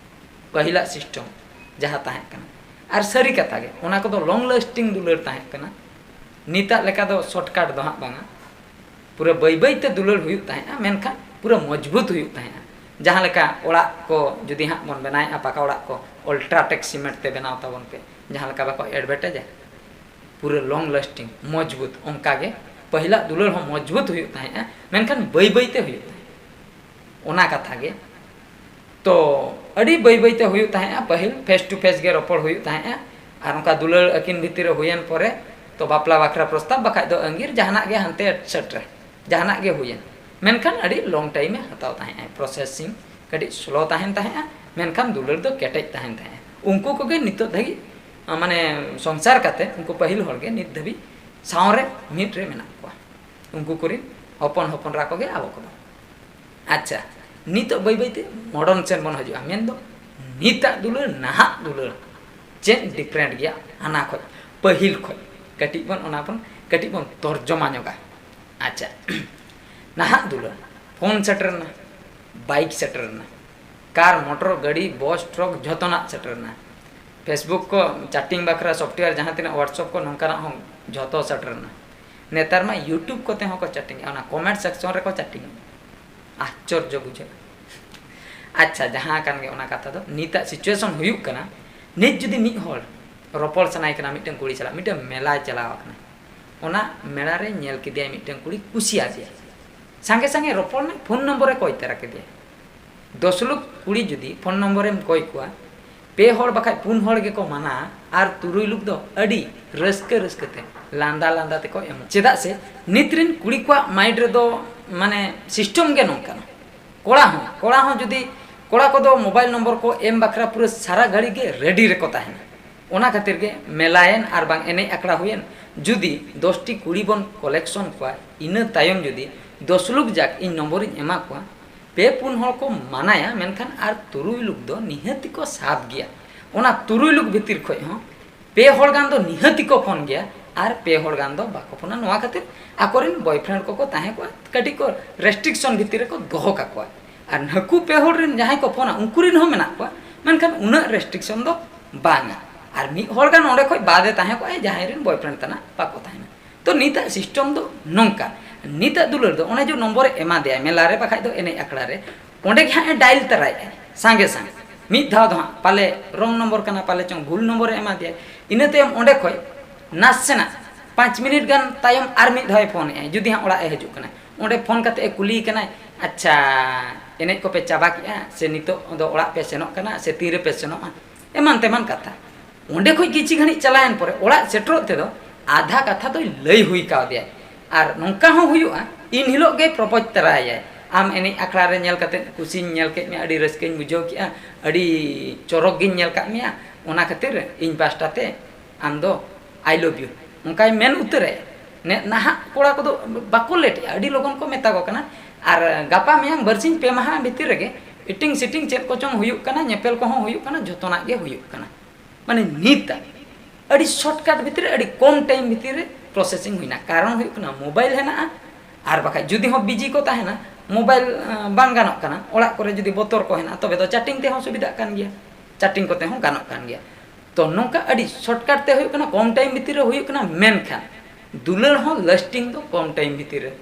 ᱯᱟᱹᱦᱤᱞᱟᱜ ᱥᱤᱥᱴᱮᱢ ᱡᱟᱦᱟᱸ ᱛᱟᱦᱮᱸ ᱠᱟᱱᱟ᱾ ᱟᱨ ᱥᱟᱹᱨᱤ ᱠᱟᱛᱷᱟ ᱜᱮ, ᱚᱱᱟ ᱠᱚᱫᱚ ᱞᱚᱝ ᱞᱟᱥᱴᱤᱝ ᱫᱩᱞᱟᱹᱲ ᱛᱟᱦᱮᱸ ᱠᱟᱱᱟ᱾ ᱱᱤᱛᱟᱜ ᱞᱮᱠᱟ ᱫᱚ ᱥᱚᱨᱴᱠᱟᱴ ᱫᱚ ᱦᱟᱸᱜ ᱵᱟᱝᱟ, ᱯᱩᱨᱟᱹ ᱵᱟᱹᱭ ᱵᱟᱹᱭ ᱛᱮ ᱫᱩᱞᱟᱹᱲ ᱦᱩᱭᱩᱜ ᱛᱟᱦᱮᱸᱜᱼᱟ, ᱢᱮᱱᱠᱷᱟᱱ ᱯᱩᱨᱟᱹ ᱢᱚᱡᱽᱵᱩᱛ ᱦᱩᱭᱩᱜ ᱛᱟᱦᱮᱸᱜᱼᱟ᱾ ᱡᱟᱦᱟᱸ ᱞᱮᱠᱟ ᱚᱲᱟᱜ ᱠᱚ ᱡᱩᱫᱤ ᱦᱟᱸᱜ ᱵᱚᱱ ᱵᱮᱱᱟᱣᱮᱫᱼᱟ, ᱯᱟᱠᱟ ᱚᱲᱟᱜ ᱠᱚ, ᱚᱞᱴᱨᱟᱴᱮᱠ ᱥᱤᱢᱮᱱᱴ ᱛᱮ ᱵᱮᱱᱟᱣ ᱛᱟᱵᱚᱱ ᱯᱮ, ᱡᱟᱦᱟᱸ ᱞᱮᱠᱟ ᱵᱟᱠᱚ ᱮᱰᱵᱷᱮᱴᱟᱡᱟ, ᱯᱩᱨᱟᱹ ᱞᱚᱝ ᱞᱟᱥᱴᱤᱝ, ᱢᱚᱡᱽᱵᱩᱛ, ᱚᱱᱠᱟ ᱜᱮ ᱯᱟᱹᱦᱤᱞᱟᱜ ᱫᱩᱞᱟᱹᱲ ᱦᱚᱸ ᱢᱚᱡᱽᱵᱩᱛ ᱦᱩᱭᱩᱜ ᱛᱟᱦᱮᱸᱜᱼᱟ, ᱢᱮᱱᱠᱷᱟᱱ ᱵᱟᱹᱭ ᱵᱟᱹᱭ ᱛᱮ ᱦᱩᱭᱩᱜ ᱛᱟᱦᱮᱸᱜᱼᱟ᱾ ᱚᱱᱟ ᱠᱟᱛᱷᱟ ᱜᱮ᱾ ᱛᱚ ᱟᱹᱰᱤ ᱵᱟᱹᱭ ᱵᱟᱹᱭ ᱛᱮ ᱦᱩᱭᱩᱜ ᱛᱟᱦᱮᱸᱜᱼᱟ, ᱯᱟᱹᱦᱤᱞ ᱯᱷᱮᱥ ᱴᱩ ᱯᱷᱮᱥ ᱜᱮ ᱨᱚᱯᱚᱲ ᱦᱩᱭᱩᱜ ᱛᱟᱦᱮᱸᱜᱼᱟ᱾ ᱟᱨ ᱚᱱᱠᱟ ᱫᱩᱞᱟᱹᱲ ᱟᱹᱠᱤᱱ ᱵᱷᱤᱛᱤᱨ ᱨᱮ ᱦᱩᱭᱮᱱ ᱯᱚᱨᱮ, ᱛᱚ ᱵᱟᱯᱞᱟ ᱵᱟᱠᱷᱨᱟ ᱯᱨᱚᱥᱛᱟᱵ, ᱵᱟᱠᱷᱟᱡ ᱫᱚ ᱟᱸᱜᱤᱨ, ᱡᱟᱦᱟᱱᱟᱜ ᱜᱮ ᱦᱟᱱᱛᱮ ᱮᱴᱥᱮᱴᱨᱟ, ᱡᱟᱦᱟᱱᱟᱜ ᱜᱮ ᱦᱩᱭᱮᱱ᱾ ᱢᱮᱱᱠᱷᱟᱱ ᱟᱹᱰᱤ ᱞᱚᱝ ᱴᱟᱭᱤᱢᱮ ᱦᱟᱛᱟᱣ ᱛᱟᱦᱮᱸᱜᱼᱟ, ᱯᱨᱚᱥᱮᱥᱤᱝ ᱠᱟᱹᱴᱤᱡ ᱥᱞᱳ ᱛᱟᱦᱮᱱ ᱛᱟᱦᱮᱸᱜᱼᱟ, ᱢᱮᱱᱠᱷᱟᱱ ᱫᱩᱞᱟᱹᱲ ᱫᱚ ᱠᱮᱴᱮᱡ ᱛᱟᱦᱮᱱ ᱛᱟᱦᱮᱸᱜᱼᱟ᱾ ᱩᱱᱠᱩ ᱠᱚᱜᱮ ᱱᱤᱛᱚᱜ ᱫᱷᱟᱹᱵᱤᱡ, ᱟ, ᱢᱟᱱᱮ ᱥᱚᱝᱥᱟᱨ ᱠᱟᱛᱮ ᱩᱱᱠᱩ ᱯᱟᱹᱦᱤᱞ ᱦᱚᱲ ᱜᱮ ᱱᱤᱛ ᱫᱷᱟᱹᱵᱤᱡ ᱥᱟᱶ ᱨᱮ ᱢᱤᱫ ᱨᱮ ᱢᱮᱱᱟᱜ ᱠᱚᱣᱟ᱾ ᱩᱱᱠᱩ ᱠᱚᱨᱮᱱ ᱦᱚᱯᱚᱱ ᱦᱚᱯᱚᱱ ᱨᱟ ᱠᱚᱜᱮ ᱟᱵᱚ ᱠᱚᱫᱚ᱾ ᱟᱪᱪᱷᱟ, ᱱᱤᱛᱚᱜ ᱵᱟᱹᱭ ᱵᱟᱹᱭᱛᱮ ᱢᱚᱰᱟᱨᱱ ᱥᱮᱱ ᱵᱚᱱ ᱦᱤᱡᱩᱜᱼᱟ᱾ ᱢᱮᱱᱫᱚ ᱱᱤᱛᱟᱜ ᱫᱩᱞᱟᱹᱲ, ᱱᱟᱦᱟᱜ ᱫᱩᱞᱟᱹᱲ ᱪᱮᱫ ᱰᱤᱯᱷᱟᱨᱮᱱᱴ ᱜᱮᱭᱟ ᱦᱟᱱᱟ ᱠᱷᱚᱡ, ᱯᱟᱹᱦᱤᱞ ᱠᱷᱚᱡ? ᱠᱟᱹᱴᱤᱡ ᱵᱚᱱ, ᱚᱱᱟ ᱵᱚᱱ ᱠᱟᱹᱴᱤᱡ ᱵᱚᱱ ᱛᱚᱨᱡᱚᱢᱟ ᱧᱚᱜᱟ᱾ ᱟᱪᱪᱷᱟ, ᱱᱟᱦᱟᱜ ᱫᱩᱞᱟᱹᱲ, ᱯᱷᱳᱱ ᱥᱮᱴᱮᱨ ᱮᱱᱟ, ᱵᱟᱭᱤᱠ ᱥᱮᱴᱮᱨ ᱮᱱᱟ, ᱠᱟᱨ, ᱢᱚᱴᱚᱨ, ᱜᱟᱹᱰᱤ, ᱵᱚᱥ, ᱴᱨᱚᱠ, ᱡᱷᱚᱛᱚᱱᱟᱜ ᱥᱮᱴᱮᱨ ᱮᱱᱟ᱾ ᱯᱷᱮᱥᱵᱩᱠ ᱠᱚ ᱪᱮᱴᱤᱝ ᱵᱟᱠᱷᱨᱟ ᱥᱚᱯᱷᱴᱣᱮᱭᱟᱨ, ᱡᱟᱦᱟᱸ ᱛᱤᱱᱟᱹᱜ WhatsApp ᱠᱚ, ᱱᱚᱝᱠᱟᱱᱟᱜ ᱦᱚᱸ ᱡᱷᱚᱛᱚ ᱥᱮᱴᱮᱨ ᱮᱱᱟ᱾ ᱱᱮᱛᱟᱨ ᱢᱟ YouTube ᱠᱚᱛᱮ ᱦᱚᱸᱠᱚ ᱪᱮᱴᱤᱝ ᱮᱫᱼᱟ, ᱚᱱᱟ ᱠᱚᱢᱮᱱᱴ ᱥᱮᱠᱥᱚᱱ ᱨᱮᱠᱚ ᱪᱮᱴᱤᱝ ᱮᱫᱼᱟ᱾ ᱟᱥᱪᱚᱨᱡᱚ ᱵᱩᱡᱷᱟᱹᱜᱼᱟ᱾ ᱟᱪᱪᱷᱟ, ᱡᱟᱦᱟᱸ ᱠᱟᱱ ᱜᱮ ᱚᱱᱟ ᱠᱟᱛᱷᱟ ᱫᱚ, ᱱᱤᱛᱟᱜ ᱥᱤᱪᱩᱭᱮᱥᱚᱱ ᱦᱩᱭᱩᱜ ᱠᱟᱱᱟ, ᱱᱤᱛ ᱡᱩᱫᱤ ᱢᱤᱫ ᱦᱚᱲ ᱨᱚᱯᱚᱲ ᱥᱟᱱᱟᱭᱮ ᱠᱟᱱᱟ, ᱢᱤᱫᱴᱮᱱ ᱠᱩᱲᱤ ᱥᱟᱞᱟᱜ ᱢᱤᱫᱴᱮᱱ ᱢᱮᱞᱟᱭ ᱪᱟᱞᱟᱣ ᱟᱠᱟᱱᱟ, ᱚᱱᱟ ᱢᱮᱞᱟ ᱨᱮ ᱧᱮᱞ ᱠᱮᱫᱮᱭᱟᱭ ᱢᱤᱫᱴᱮᱱ ᱠᱩᱲᱤ, ᱠᱩᱥᱤᱭᱟᱫᱮᱭᱟ, ᱥᱟᱸᱜᱮ ᱥᱟᱸᱜᱮ ᱨᱚᱯᱚᱲ ᱮᱱᱟᱭ, ᱯᱷᱳᱱ ᱱᱚᱢᱵᱚᱨᱮ ᱠᱚᱭ ᱛᱚᱨᱟ ᱠᱮᱫᱮᱭᱟ᱾ ᱫᱚᱥ ᱞᱳᱠ ᱠᱩᱲᱤ ᱡᱩᱫᱤ ᱯᱷᱳᱱ ᱱᱚᱢᱵᱚᱨᱮᱢ ᱠᱚᱭ ᱠᱚᱣᱟ, ᱯᱮ ᱦᱚᱲ ᱵᱟᱠᱷᱟᱡ ᱯᱩᱱ ᱦᱚᱲ ᱜᱮᱠᱚ ᱢᱟᱱᱟ, ᱟᱨ ᱛᱩᱨᱩᱭ ᱞᱳᱠ ᱫᱚ ᱟᱹᱰᱤ ᱨᱟᱹᱥᱠᱟᱹ ᱨᱟᱹᱥᱠᱟᱹ ᱛᱮ ᱞᱟᱸᱫᱟ ᱞᱟᱸᱫᱟ ᱛᱮᱠᱚ ᱮᱢᱚᱜᱼᱟ᱾ ᱪᱮᱫᱟᱜ ᱥᱮ ᱱᱤᱛ ᱨᱮᱱ ᱠᱩᱲᱤ ᱠᱚᱣᱟᱜ ᱢᱟᱭᱤᱱᱰ ᱨᱮᱫᱚ ᱢᱟᱱᱮ ᱥᱤᱥᱴᱮᱢ ᱜᱮ ᱱᱚᱝᱠᱟᱱᱟ᱾ ᱠᱚᱲᱟ ᱦᱚᱸ, ᱠᱚᱲᱟ ᱦᱚᱸ ᱡᱩᱫᱤ, ᱠᱚᱲᱟ ᱠᱚᱫᱚ ᱢᱳᱵᱟᱭᱤᱞ ᱱᱚᱢᱵᱚᱨ ᱠᱚ ᱮᱢ ᱵᱟᱠᱷᱨᱟ ᱯᱩᱨᱟᱹ ᱥᱟᱨᱟ ᱜᱷᱟᱹᱲᱤ ᱜᱮ ᱨᱮᱰᱤ ᱨᱮᱠᱚ ᱛᱟᱦᱮᱱᱟ᱾ ᱚᱱᱟ ᱠᱷᱟᱹᱛᱤᱨ ᱜᱮ ᱢᱮᱞᱟᱭᱮᱱ ᱟᱨ ᱵᱟᱝ ᱮᱱᱮᱡ ᱟᱠᱷᱲᱟ ᱦᱩᱭᱮᱱ, ᱡᱩᱫᱤ ᱫᱚᱥ ᱴᱤ ᱠᱩᱲᱤ ᱵᱚᱱ ᱠᱟᱞᱮᱠᱥᱚᱱ ᱠᱚᱣᱟ, ᱤᱱᱟᱹ ᱛᱟᱭᱚᱢ ᱡᱩᱫᱤ ᱫᱚᱥ ᱞᱳᱠ ᱡᱟᱠ ᱤᱧ ᱱᱚᱢᱵᱚᱨᱤᱧ ᱮᱢᱟ ᱠᱚᱣᱟ, ᱯᱮ ᱯᱩᱱ ᱦᱚᱲ ᱠᱚ ᱢᱟᱱᱟᱭᱟ, ᱢᱮᱱᱠᱷᱟᱱ ᱟᱨ ᱛᱩᱨᱩᱭ ᱞᱳᱠ ᱫᱚ ᱱᱤᱦᱟᱹᱛᱤ ᱠᱚ ᱥᱟᱵ ᱜᱮᱭᱟ᱾ ᱚᱱᱟ ᱛᱩᱨᱩᱭ ᱞᱳᱠ ᱵᱷᱤᱛᱤᱨ ᱠᱷᱚᱡ ᱦᱚᱸ ᱯᱮ ᱦᱚᱲ ᱜᱟᱱ ᱫᱚ ᱱᱤᱦᱟᱹᱛᱤ ᱠᱚ ᱯᱷᱳᱱ ᱜᱮᱭᱟ, ᱟᱨ ᱯᱮ ᱦᱚᱲ ᱜᱟᱱ ᱫᱚ ᱵᱟᱠᱚ ᱯᱷᱳᱱᱟ᱾ ᱱᱚᱣᱟ ᱠᱷᱟᱹᱛᱤᱨ ᱟᱠᱚᱨᱮᱱ ᱵᱚᱭᱯᱷᱨᱮᱱᱰ ᱠᱚᱠᱚ ᱛᱟᱦᱮᱸ ᱠᱚᱜᱼᱟ, ᱠᱟᱹᱴᱤᱡ ᱠᱚ ᱨᱮᱥᱴᱨᱤᱠᱥᱚᱱ ᱵᱷᱤᱛᱤᱨ ᱨᱮᱠᱚ ᱫᱚᱦᱚ ᱠᱟᱠᱚᱣᱟ᱾ ᱟᱨ ᱱᱟᱹᱠᱩ ᱯᱮ ᱦᱚᱲ ᱨᱮᱱ ᱡᱟᱦᱟᱸᱭ ᱠᱚ ᱯᱷᱳᱱᱟ, ᱩᱱᱠᱩ ᱨᱮᱱ ᱦᱚᱸ ᱢᱮᱱᱟᱜ ᱠᱚᱣᱟ, ᱢᱮᱱᱠᱷᱟᱱ ᱩᱱᱟᱹᱜ ᱨᱮᱥᱴᱨᱤᱠᱥᱚᱱ ᱫᱚ ᱵᱟᱝᱟ᱾ ᱟᱨ ᱢᱤᱫ ᱦᱚᱲ ᱜᱟᱱ ᱚᱸᱰᱮ ᱠᱷᱚᱡ ᱵᱟᱫᱮ ᱛᱟᱦᱮᱸ ᱠᱚᱜᱼᱟᱭ, ᱡᱟᱦᱟᱸᱭ ᱨᱮᱱ ᱵᱚᱭᱯᱷᱨᱮᱱᱰ ᱛᱟᱱᱟᱜ ᱵᱟᱠᱚ ᱛᱟᱦᱮᱱᱟ᱾ ᱛᱚ, ᱱᱤᱛᱟᱜ ᱥᱤᱥᱴᱮᱢ ᱫᱚ ᱱᱚᱝᱠᱟ, ᱱᱤᱛᱟᱜ ᱫᱩᱞᱟᱹᱲ ᱫᱚ ᱚᱱᱮ ᱡᱮ ᱱᱚᱢᱵᱚᱨᱮ ᱮᱢᱟ ᱫᱮᱭᱟᱭ ᱢᱮᱞᱟ ᱨᱮ ᱵᱟᱠᱷᱟᱡ ᱫᱚ ᱮᱱᱮᱡ ᱟᱠᱷᱲᱟ ᱨᱮ, ᱚᱸᱰᱮ ᱜᱮ ᱦᱟᱸᱜ ᱮ ᱰᱟᱭᱤᱞ ᱛᱟᱨᱟᱭᱮᱫᱼᱟᱭ ᱥᱟᱸᱜᱮ ᱥᱟᱸᱜᱮ᱾ ᱢᱤᱫ ᱫᱷᱟᱣ ᱫᱚ ᱦᱟᱸᱜ ᱯᱟᱞᱮ ᱨᱚᱝ ᱱᱚᱢᱵᱚᱨ ᱠᱟᱱᱟ, ᱯᱟᱞᱮ ᱪᱚᱝ ᱵᱷᱩᱞ ᱱᱚᱢᱵᱚᱨᱮ ᱮᱢᱟ ᱫᱮᱭᱟᱭ᱾ ᱤᱱᱟᱹ ᱛᱟᱭᱚᱢ ᱚᱸᱰᱮ ᱠᱷᱚᱡ ᱱᱟᱥᱮᱱᱟᱜ ᱯᱟᱸᱪ ᱢᱤᱱᱤᱴ ᱜᱟᱱ ᱛᱟᱭᱚᱢ ᱟᱨ ᱢᱤᱫ ᱫᱷᱟᱣ ᱮ ᱯᱷᱳᱱᱮᱫᱼᱟᱭ, ᱡᱩᱫᱤ ᱦᱟᱸᱜ ᱚᱲᱟᱜ ᱮ ᱦᱤᱡᱩᱜ ᱠᱟᱱᱟ᱾ ᱚᱸᱰᱮ ᱯᱷᱳᱱ ᱠᱟᱛᱮ ᱮ ᱠᱩᱞᱤᱭᱮ ᱠᱟᱱᱟᱭ, "ᱟᱪᱪᱷᱟ, ᱮᱱᱮᱡ ᱠᱚᱯᱮ ᱪᱟᱵᱟ ᱠᱮᱜᱼᱟ ᱥᱮ ᱱᱤᱛᱚᱜ ᱫᱚ ᱚᱲᱟᱜ ᱯᱮ ᱥᱮᱱᱚᱜ ᱠᱟᱱᱟ ᱥᱮ ᱛᱤ ᱨᱮᱯᱮ ᱥᱮᱱᱚᱜᱼᱟ?" ᱮᱢᱟᱱ ᱛᱮᱢᱟᱱ ᱠᱟᱛᱷᱟ᱾ ᱚᱸᱰᱮ ᱠᱷᱚᱡ ᱠᱤᱪᱷᱤ ᱜᱷᱟᱹᱲᱤᱡ ᱪᱟᱞᱟᱣᱮᱱ ᱯᱚᱨᱮ ᱚᱲᱟᱜ ᱥᱮᱴᱮᱨᱚᱜ ᱛᱮᱫᱚ ᱟᱫᱷᱟ ᱠᱟᱛᱷᱟ ᱫᱚᱭ ᱞᱟᱹᱭ ᱦᱩᱭ ᱠᱟᱣᱫᱮᱭᱟ᱾ ᱟᱨ ᱱᱚᱝᱠᱟ ᱦᱚᱸ ᱦᱩᱭᱩᱜᱼᱟ, ᱤᱱ ᱦᱤᱞᱳᱜ ᱜᱮ ᱯᱨᱚᱯᱳᱡᱽ ᱛᱟᱨᱟᱭᱟᱭ, "ᱟᱢ ᱮᱱᱮᱡ ᱟᱠᱷᱲᱟ ᱨᱮ ᱧᱮᱞ ᱠᱟᱛᱮ ᱠᱩᱥᱤᱧ ᱧᱮᱞ ᱠᱮᱫ ᱢᱮᱭᱟ, ᱟᱹᱰᱤ ᱨᱟᱹᱥᱠᱟᱹᱧ ᱵᱩᱡᱷᱟᱹᱣ ᱠᱮᱜᱼᱟ, ᱟᱹᱰᱤ ᱪᱚᱨᱚᱠ ᱜᱤᱧ ᱧᱮᱞ ᱠᱟᱜ ᱢᱮᱭᱟ, ᱚᱱᱟ ᱠᱷᱟᱹᱛᱤᱨ ᱤᱧ ᱯᱟᱥᱴᱟ ᱛᱮ ᱟᱢ ᱫᱚ I love you", ᱚᱱᱠᱟᱭ ᱢᱮᱱ ᱩᱛᱟᱹᱨᱟᱭ᱾ ᱱᱮ-, ᱱᱟᱦᱟᱜ ᱠᱚᱲᱟ ᱠᱚᱫᱚ ᱵᱟᱠᱚ ᱞᱮᱴᱮᱜᱼᱟ, ᱟᱹᱰᱤ ᱞᱚᱜᱚᱱ ᱠᱚ ᱢᱮᱛᱟ ᱠᱚ ᱠᱟᱱᱟ, ᱟᱨ ᱜᱟᱯᱟ ᱢᱮᱭᱟᱝ ᱵᱟᱨᱥᱤᱧ ᱯᱮ ᱢᱟᱦᱟ ᱵᱷᱤᱛᱤᱨ ᱨᱮᱜᱮ ᱤᱴᱤᱝ ᱥᱤᱴᱤᱝ ᱪᱮᱫ ᱠᱚᱪᱚᱝ ᱦᱩᱭᱩᱜ ᱠᱟᱱᱟ, ᱧᱮᱯᱮᱞ ᱠᱚᱦᱚᱸ ᱦᱩᱭᱩᱜ ᱠᱟᱱᱟ, ᱡᱷᱚᱛᱚᱱᱟᱜ ᱜᱮ ᱦᱩᱭᱩᱜ ᱠᱟᱱᱟ᱾ ᱢᱟᱱᱮ ᱱᱤᱛᱟᱜ ᱟᱹᱰᱤ ᱥᱚᱨᱴᱠᱟᱴ ᱵᱷᱤᱛᱤᱨ ᱨᱮ, ᱟᱹᱰᱤ ᱠᱚᱢ ᱴᱟᱭᱤᱢ ᱵᱷᱤᱛᱤᱨ ᱨᱮ ᱯᱨᱚᱥᱮᱥᱤᱝ ᱦᱩᱭᱱᱟ᱾ ᱠᱟᱨᱚᱱ ᱦᱩᱭᱩᱜ ᱠᱟᱱᱟ ᱢᱳᱵᱟᱭᱤᱞ ᱦᱮᱱᱟᱜᱼᱟ, ᱟᱨ ᱵᱟᱠᱷᱟᱡ ᱡᱩᱫᱤ ᱦᱚᱸ ᱵᱤᱡᱤ ᱠᱚ ᱛᱟᱦᱮᱱᱟ, ᱢᱳᱵᱟᱭᱤᱞ ᱵᱟᱝ ᱜᱟᱱᱚᱜ ᱠᱟᱱᱟ, ᱚᱲᱟᱜ ᱠᱚᱨᱮ ᱡᱩᱫᱤ ᱵᱚᱛᱚᱨ ᱠᱚ ᱦᱮᱱᱟᱜᱼᱟ, ᱛᱚᱵᱮ ᱫᱚ ᱪᱮᱴᱤᱝ ᱛᱮᱦᱚᱸ ᱥᱩᱵᱤᱫᱷᱟᱜ ᱠᱟᱱ ᱜᱮᱭᱟ, ᱪᱮᱴᱤᱝ ᱠᱚᱛᱮ ᱦᱚᱸ ᱜᱟᱱᱚᱜ ᱠᱟᱱ ᱜᱮᱭᱟ᱾ ᱛᱚ ᱱᱚᱝᱠᱟ ᱟᱹᱰᱤ ᱥᱚᱨᱴᱠᱟᱴ ᱛᱮ ᱦᱩᱭᱩᱜ ᱠᱟᱱᱟ, ᱠᱚᱢ ᱴᱟᱭᱤᱢ ᱵᱷᱤᱛᱤᱨ ᱨᱮ ᱦᱩᱭᱩᱜ ᱠᱟᱱᱟ, ᱢᱮᱱᱠᱷᱟᱱ ᱫᱩᱞᱟᱹᱲ ᱦᱚᱸ ᱞᱟᱥᱴᱤᱝ ᱫᱚ ᱠᱚᱢ ᱴᱟᱭᱤᱢ ᱵᱷᱤᱛᱤᱨ ᱨᱮ,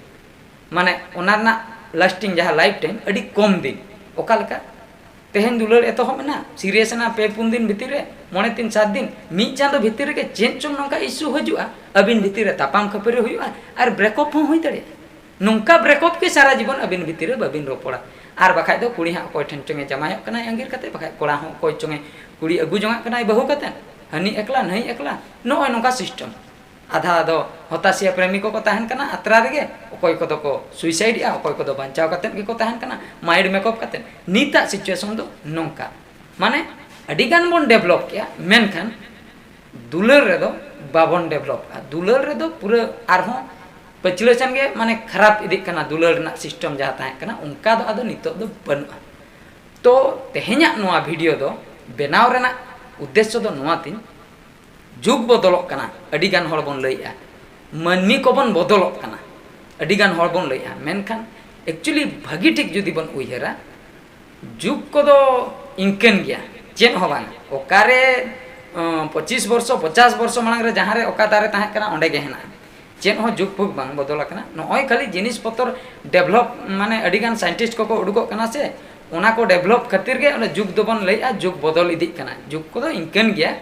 ᱢᱟᱱᱮ ᱚᱱᱟ ᱨᱮᱱᱟᱜ ᱞᱟᱥᱴᱤᱝ ᱡᱟᱦᱟᱸ ᱞᱟᱭᱤᱯᱷ ᱴᱟᱭᱤᱢ ᱟᱹᱰᱤ ᱠᱚᱢ ᱫᱤᱱ᱾ ᱚᱠᱟ ᱞᱮᱠᱟ? ᱛᱮᱦᱮᱧ ᱫᱩᱞᱟᱹᱲ ᱮᱛᱚᱦᱚᱵ ᱮᱱᱟ, ᱥᱤᱨᱤᱭᱟᱥ ᱮᱱᱟ ᱯᱮ ᱯᱩᱱ ᱫᱤᱱ ᱵᱷᱤᱛᱤᱨ ᱨᱮ, ᱢᱚᱬᱮ ᱫᱤᱱ ᱥᱟᱛ ᱫᱤᱱ, ᱢᱤᱫ ᱪᱟᱸᱫᱚ ᱵᱷᱤᱛᱤᱨ ᱨᱮᱜᱮ ᱪᱮᱫ ᱪᱚᱝ ᱱᱚᱝᱠᱟ ᱤᱥᱩ ᱦᱤᱡᱩᱜᱼᱟ, ᱟᱹᱵᱤᱱ ᱵᱷᱤᱛᱤᱨ ᱨᱮ ᱛᱟᱯᱟᱢ ᱠᱷᱟᱹᱯᱟᱹᱨᱤ ᱦᱩᱭᱩᱜᱼᱟ, ᱟᱨ ᱵᱨᱮᱠᱚᱯ ᱦᱚᱸ ᱦᱩᱭ ᱫᱟᱲᱮᱭᱟᱜᱼᱟ᱾ ᱱᱚᱝᱠᱟ ᱵᱨᱮᱠᱚᱯ ᱜᱮ ᱥᱟᱨᱟ ᱡᱤᱵᱚᱱ ᱟᱹᱵᱤᱱ ᱵᱷᱤᱛᱤᱨ ᱨᱮ ᱵᱟᱹᱵᱤᱱ ᱨᱚᱯᱚᱲᱟ᱾ ᱟᱨ ᱵᱟᱠᱷᱟᱡ ᱫᱚ ᱠᱩᱲᱤ ᱦᱟᱸᱜ ᱚᱠᱚᱭ ᱴᱷᱮᱱ ᱪᱚᱝ ᱮ ᱡᱟᱢᱟᱭᱚᱜ ᱠᱟᱱᱟᱭ ᱟᱸᱜᱤᱨ ᱠᱟᱛᱮ, ᱵᱟᱠᱷᱟᱡ ᱠᱚᱲᱟ ᱦᱚᱸ ᱚᱠᱚᱭ ᱪᱚᱝ ᱮ ᱠᱩᱲᱤ ᱟᱹᱜᱩ ᱡᱚᱝᱟᱜ ᱠᱟᱱᱟᱭ ᱵᱟᱹᱦᱩ ᱠᱟᱛᱮ, ᱦᱟᱹᱱᱤ ᱮᱠᱞᱟ ᱱᱟᱹᱭ ᱮᱠᱞᱟ, ᱱᱚᱜᱼᱚᱭ ᱱᱚᱝᱠᱟ ᱥᱤᱥᱴᱮᱢ᱾ ᱟᱫᱷᱟ ᱫᱚ ᱦᱚᱛᱟᱥᱤᱭᱟ ᱯᱨᱮᱢᱤ ᱠᱚᱠᱚ ᱛᱟᱦᱮᱱ ᱠᱟᱱᱟ ᱟᱛᱨᱟ ᱨᱮᱜᱮ, ᱚᱠᱚᱭ ᱠᱚᱫᱚ ᱠᱚ ᱥᱩᱭᱥᱟᱭᱤᱰᱮᱜᱼᱟ, ᱚᱠᱚᱭ ᱠᱚᱫᱚ ᱵᱟᱧᱪᱟᱣ ᱠᱟᱛᱮᱫ ᱜᱮᱠᱚ ᱛᱟᱦᱮᱱ ᱠᱟᱱᱟ ᱢᱟᱭᱤᱱᱰ ᱢᱮᱠᱟᱯ ᱠᱟᱛᱮᱫ᱾ ᱱᱤᱛᱟᱜ ᱥᱤᱪᱩᱭᱮᱥᱚᱱ ᱫᱚ ᱱᱚᱝᱠᱟ, ᱢᱟᱱᱮ ᱟᱹᱰᱤ ᱜᱟᱱ ᱵᱚᱱ ᱰᱮᱵᱷᱞᱚᱯ ᱠᱮᱜᱼᱟ, ᱢᱮᱱᱠᱷᱟᱱ ᱫᱩᱞᱟᱹᱲ ᱨᱮᱫᱚ ᱵᱟᱵᱚᱱ ᱰᱮᱵᱷᱞᱚᱯ ᱠᱟᱜᱼᱟ᱾ ᱫᱩᱞᱟᱹᱲ ᱨᱮᱫᱚ ᱯᱩᱨᱟᱹ ᱟᱨᱦᱚᱸ ᱯᱟᱹᱪᱷᱞᱟᱹ ᱥᱮᱱ ᱜᱮ ᱢᱟᱱᱮ ᱠᱷᱟᱨᱟᱯ ᱤᱫᱤᱜ ᱠᱟᱱᱟ᱾ ᱫᱩᱞᱟᱹᱲ ᱨᱮᱱᱟᱜ ᱥᱤᱥᱴᱮᱢ ᱡᱟᱦᱟᱸ ᱛᱟᱦᱮᱸ ᱠᱟᱱᱟ, ᱚᱱᱠᱟ ᱫᱚ ᱟᱫᱚ ᱱᱤᱛᱚᱜ ᱫᱚ ᱵᱟᱹᱱᱩᱜᱼᱟ᱾ ᱛᱚ ᱛᱮᱦᱮᱧᱟᱜ ᱱᱚᱣᱟ ᱵᱷᱤᱰᱤᱭᱳ ᱫᱚ ᱵᱮᱱᱟᱣ ᱨᱮᱱᱟᱜ ᱩᱫᱽᱫᱮᱥᱥᱚ ᱫᱚ ᱱᱚᱣᱟ ᱛᱤᱧ, ᱡᱩᱜᱽ ᱵᱚᱫᱚᱞᱚᱜ ᱠᱟᱱᱟ, ᱟᱹᱰᱤᱜᱟᱱ ᱦᱚᱲ ᱵᱚᱱ ᱞᱟᱹᱭᱮᱜᱼᱟ, ᱢᱟᱹᱱᱢᱤ ᱠᱚᱵᱚᱱ ᱵᱚᱫᱚᱞᱚᱜ ᱠᱟᱱᱟ, ᱟᱹᱰᱤᱜᱟᱱ ᱦᱚᱲ ᱵᱚᱱ ᱞᱟᱹᱭᱮᱜᱼᱟ, ᱢᱮᱱᱠᱷᱟᱱ ᱮᱠᱪᱩᱭᱮᱞᱤ ᱵᱷᱟᱹᱜᱤ ᱴᱷᱤᱠ ᱡᱩᱫᱤ ᱵᱚᱱ ᱩᱭᱦᱟᱹᱨᱟ, ᱡᱩᱜᱽ ᱠᱚᱫᱚ ᱤᱱᱠᱟᱹᱱ ᱜᱮᱭᱟ, ᱪᱮᱫ ᱦᱚᱸ ᱵᱟᱝ᱾ ᱚᱠᱟᱨᱮ ᱟᱸ, ᱯᱚᱸᱪᱤᱥ ᱵᱚᱨᱥᱚ, ᱯᱚᱪᱟᱥ ᱵᱚᱨᱥᱚ ᱢᱟᱲᱟᱝ ᱨᱮ ᱡᱟᱦᱟᱸ ᱨᱮ ᱚᱠᱟ ᱫᱟᱨᱮ ᱛᱟᱦᱮᱸ ᱠᱟᱱᱟ, ᱚᱸᱰᱮ ᱜᱮ ᱦᱮᱱᱟᱜᱼᱟ᱾ ᱪᱮᱫ ᱦᱚᱸ ᱡᱩᱜᱽ ᱯᱷᱩᱜᱽ ᱵᱟᱝ ᱵᱚᱫᱚᱞ ᱟᱠᱟᱱᱟ᱾ ᱱᱚᱜᱼᱚᱭ ᱠᱷᱟᱹᱞᱤ ᱡᱤᱱᱤᱥ ᱯᱚᱛᱚᱨ ᱰᱮᱵᱷᱞᱚᱯ, ᱢᱟᱱᱮ ᱟᱹᱰᱤᱜᱟᱱ ᱥᱟᱭᱮᱱᱴᱤᱥᱴ ᱠᱚᱠᱚ ᱩᱰᱩᱠᱚᱜ ᱠᱟᱱᱟ ᱥᱮ, ᱚᱱᱟ ᱠᱚ ᱰᱮᱵᱷᱞᱚᱯ ᱠᱷᱟᱹᱛᱤᱨ ᱜᱮ ᱚᱱᱟ ᱡᱩᱜᱽ ᱫᱚᱵᱚᱱ ᱞᱟᱹᱭᱮᱜᱼᱟ, ᱡᱩᱜᱽ ᱵᱚᱫᱚᱞ ᱤᱫᱤᱜ ᱠᱟᱱᱟ᱾ ᱡᱩᱜᱽ ᱠᱚᱫᱚ ᱤᱱᱠᱟᱹᱱ ᱜᱮᱭᱟ,